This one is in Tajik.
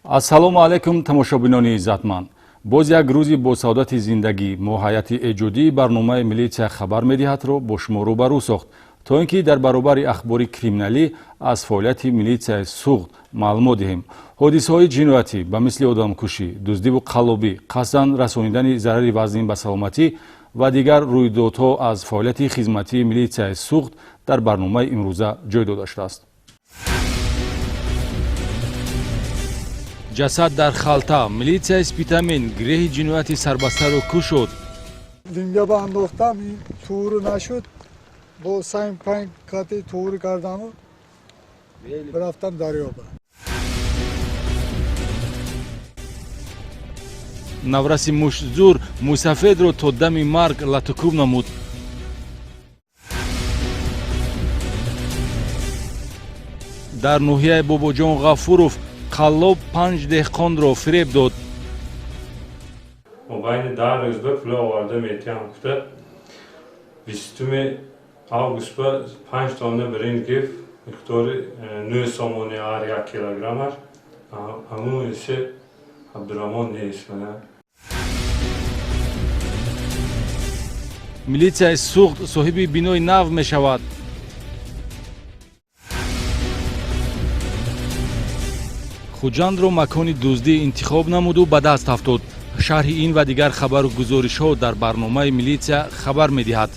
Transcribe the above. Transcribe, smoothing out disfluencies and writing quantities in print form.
Ассалому алайкум, тамошобинони иззатманд. Боз як рӯзи бо саодати зиндагӣ мо ҳайати эҷодии барномаи «Милитсия хабар медиҳад»-ро бо шумо рӯбарӯ сохт, то ин ки дар баробари ахбори криминалӣ аз фаъолияти милитсияи Суғд маълумот диҳем. Ҳодисаҳои ҷиноятӣ ба мисли одамкушӣ, дуздиву қаллобӣ, қасдан расонидани зарари вазнин ба саломатӣ ва дигар рӯйдодҳо аз фаъолияти хизматии милитсияи Суғд дар барномаи имрӯза ҷой дода шудааст. Ҷасад дар халта. Милитсияи Спитамен гиреҳи ҷинояти сарбастаро кушод. Линга ба андохтам, туғру нашуд, бо санг панг қати туғру кардану рафтам дарёба. Навраси муштзур мӯйсафедро то дами марг латукӯб намуд. Дар ноҳияи Бобоҷон Ғафуров қаллоб 5 деҳқонро фиреб дод. Мобайни 10 рӯз ба пула оварда метиҳам гуфта, 20 август ба 5 тонна биринҷ гирифт, миқдори 9 сомони ҳар як килограммаш. Ҳамун исе Абдураҳмон нест. Милитсияи Суғд соҳиби бинои нав мешавад. Хуҷандро макони дуздӣ интихоб намуду ба даст афтод. Шарҳи ин ва дигар хабару гузоришҳо дар барномаи «Милитсия хабар медиҳад».